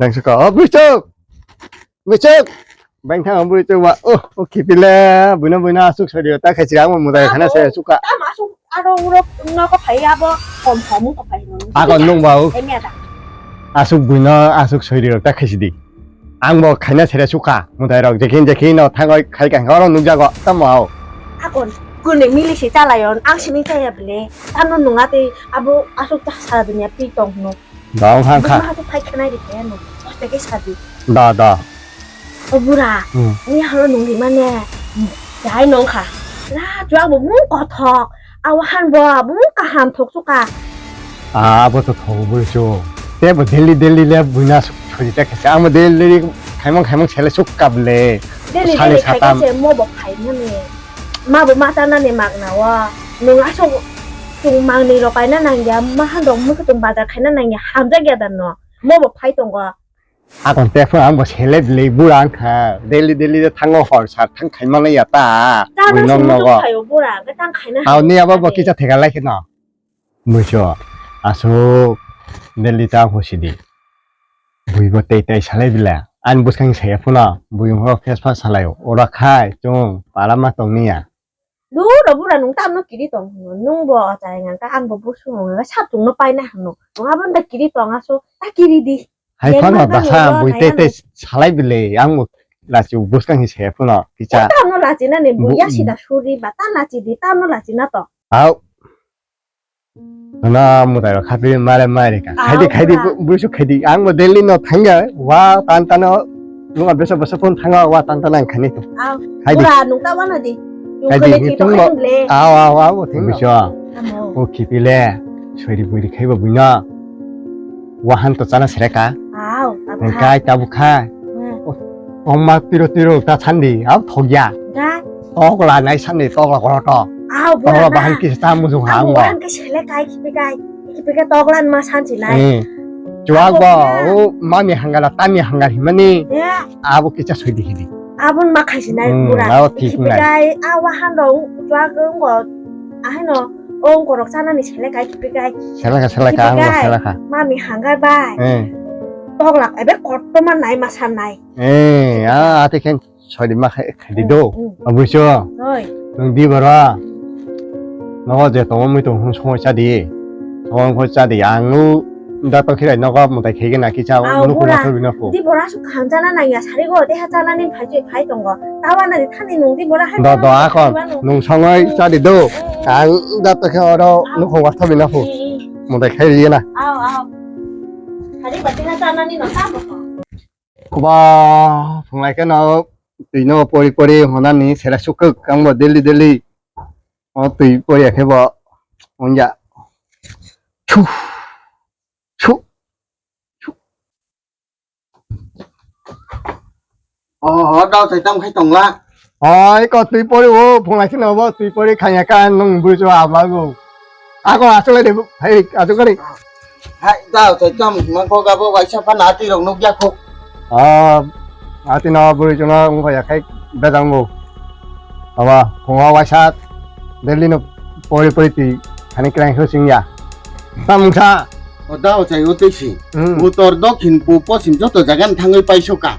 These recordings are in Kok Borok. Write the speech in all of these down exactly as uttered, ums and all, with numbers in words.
Tang suka. Oh, buichuk. Buichuk. Bang thang buichuk ba. Oh, oh, kipile. Buino buino asuk sori ta khachi ang muda khana se suka. Tam asuk aro uro no ko phai abo kom kom ko phai no. Ako nung ba. Emi ada. Asuk buino asuk sori ta khachi di. Ang bo khaina sere suka. Muda rok jekin jekin no thangoi khai khai oro nukjago. Tamo ao. Akon kune mili si chalayon ang sini chaya bele. Tamo nunga te abo asuk ta sa dunia pi tong no. Dong hang kha. Buma tu phai khanai ri kaya no. Koste ke sadi. Da, da. O bura. Hmm. Ni haro nung ri mane. Jai nong kha. La juang bo mung kothok. Awahan bo mung kaham thok suka. Ah, bo to thok bo chu. Te bo daily daily le buina suk thori ta khe. Amo daily daily khaimang khaimang sele suk kable. Daily sani daily khai satam. Khe mo bo phai mane. Ma bo ma ta nani magna o. Nung asok tung mangni rok kaina nangya. Ma han rok mukhe tung bazar khaina nangya. Hamjak ya dan no. Mo bo phai tongo. Akon te phano ang bo seleb le bura ang kha. Daily daily de thango hor sar thang khai mano ya ta. Ta bui no nok sung nogo. Tung khayo bura, ang tang khaina. Aw ni abo bo kisa thega lai kheno. Muiso. Asuk daily ta ho sidi. Bui bo tei tei salai bila. An buskang saya phano. Bui ho face pass salai. Ora khai chung para ma tong niya. Duro bura nung tamno kiri tong hino. Nung bo ochai ngang ka ang bo busu nung ka sap chung no pai na hino. Nung abon da kiri tong aso ta kiri di. Hai phano dasa bui te te salai bile ang bo lachi buskang hi se phano kicha. Tamno lachi na ne bu yasi da suri ba ta lachi di tamno lachi na to. Au. Ana mutai rok khapi mare mare ka. Khaidi khaidi busu khaidi ang bo Delhi no thangya wa tan tan no. Nunga besa besa phone thanga wa tan tan ang khani to. Aw, hai di. Pura nung ta wana di. Nung hai di, kene ngi ki to tunglo. Khain le. Aw, aw, aw, bo thing. Bisa. Amo. O kipi le. Soiri buiri khaiba buina. Wahan to chana sereka. Aw, abo kha. Kai tabu kha. Hmm. O, tongma tiro tiro ta sandi. Aw thogya. Ga. Tokla nai sandi tokla koro to. Aw, tokla bura bahan na. Kisa ta mujung ha ang wa. Wahan ke sele kai kipi kai. Kipi ke tokla ma sansi nai. Eh. Chuak bo, o mami hangara, tami hangar himani. Ya. Abo kicha soidi hidi. Abon ma khaisi nai bura. Abo thik nai. Kipi kai, a wahan rok, chuak wngko, ahai no, o wngko rok chanani sele kai kipi kai. Sele ka, sele ka, ang bo sele ka. Mami hangar bai. Eh. Toklak, ebe kottoma nai ma san nai. Eh, a, ate khen. Sori ma khai, khai di do. Mm, mm. Abuso. Oi. Nung di bara. Nogo je tongo mui tong hung songo cha di. Songo cha di. Ang nu da to khirai nogo mutai khege na kicha. Au, nung bura. Kuma thori na phu. Di bora su kham chana nang ya sari go de ha chana ni phai phai tongo. Tawa na di thani nung di bora hai. Do do akon. Nung songoi cha di do. Mm, mm. Ang da to khe oro nung khong wa thori na phu. Mm, mm. Mutai khai ri na. Au, au. Hari bati ha chana ni no ta bo. Koba phunglai khe no twi no pori pori honani sera sukuk ang bo daily daily o twi pori khe bo wngya thu thu thu. O ho dao sai tam khai tongla. Oi, ko twi pori o, phunglai sino bo, twi pori khanya ka, nung bui cho abla go. Ako asuk lai de, hai, asuk kari. Hai, dao sai tam, mang ko gabo waisa pa na twi rok nuk ya kho. Ah, ati no bui cho no, ung ya khai, bejang go. Aba, phunga waisa, Delhi no pori pori twi, khani klang ho sing ya. Tamungsa. O da o chai o twi si. Hmm. Utor, dokhin, pub, poschim joto jaga ni thangwi paisoka.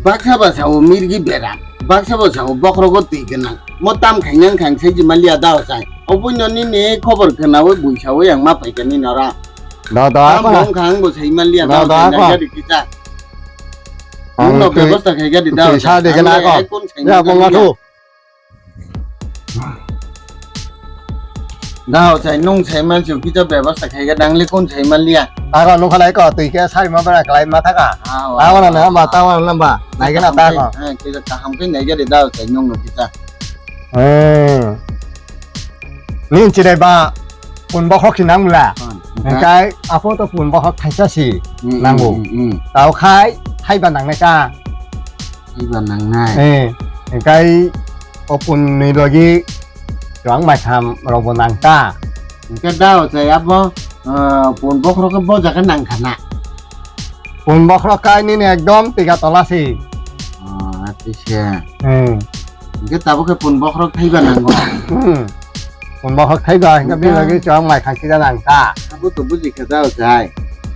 Baksa ba sao mirgi bera. Baksa ba sao bokhrogo twi gwnang. Mo tam khainang khang sai ji maliya da o chai. Oboni nini khobor khnawi bui sawi ang ma paikha ni nora. Da da. Tam apa? Bong khang bo sai maliya da o chai. Da da apa? Nai gari kisa. Ang no twi, bebosta khai gari da o chai. Twi sa de gana ko. Ya bong athu. Dao chai nung sai man su kita bebasta khai ga dangli kun sai man liya. Ako nung khalai ko twi khe sari ma bara kalai ma thaka. Ako na na ma ta wan lamba. Nai gana ta ko. Kita kaham khe nai gari dao chai nung no kita. Eh. Nin chire ba pun bokhok si nang mula. Engkai apo to pun bokhok thaisa si nangu. Tao khai thaiba nangnai ka. Iba nangnai. Eh, engkai o pun ni logi chuang mai tham rok bo nang ta. Engke da o chai abo, eh, pun bokhorok khe bo jaga nang khana. Pun bokhorok kai nini ekdom tiga tola si. Oh, atise. Eh. Engke tabuk khe pun bokhorok thaiba nango. Hmm. Pun bokhorok thaiba, engke bini logi chuang mai khang kisa nang ta. Abo to buji khe da o chai.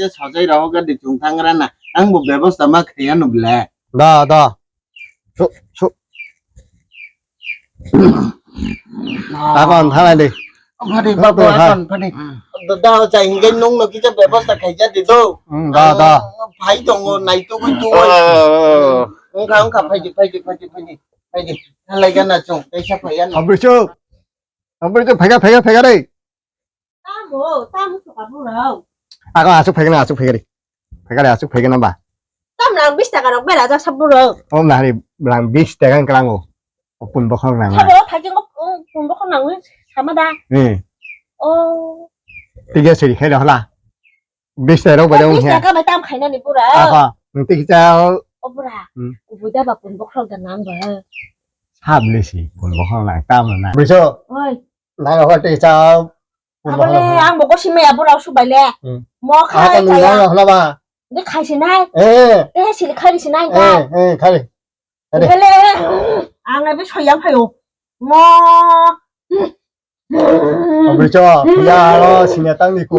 kisa sojai rohok di chwng thangra na. Ang bo bebosta ma khriya no ble. Da, da. Su, su. Akon thanai de. Phadi, Phadi, babu, ha. Akon, phadi. Da, da, chai hingai nung no kisa bebosta khaija di do. Hmm, da, da. Phai tongo, nai tugui tugui. Wngkha, wngkha, phaidi, phaidi, phaidi, phaidi. Phaidi. Thalai gana chwng, kaisa phaiya no. Abri chuk. Abri chuk, phaiga, phaiga, phaiga de. Tamo, tamo suka burao. Ako asuk phaiga na, asuk phaiga de. Phaiga de, asuk phaiga na ba. Tam lang bis taka rok bera jak sab burao. Om na hari lang bis taka ang kelango. O pun bokhok nang. Sabo phai jeng pun bokhok nang sama da. Eh. Oh. Tiga seri khai dah lah. Bis taka rok bai dong. Bis taka bai tam khaina ni bura. Apa? Nanti kita. O bura. Hmm. Kubui da ba pun bokhok da nang ba. Sab lesi pun bokhok nang tam na. Bujo. Oi. Nang apa tei chao? Abole ang bo gosi me abura su baile. Hmm. Mo khai kaya. Nang apa ba? De khai sinai. Eh. De sil khai sinai ka. Eh, eh, khai. Ade. Hele. Ang abi soyang phayo. Mo. Abri cho, ya ro sinya tang ni ko.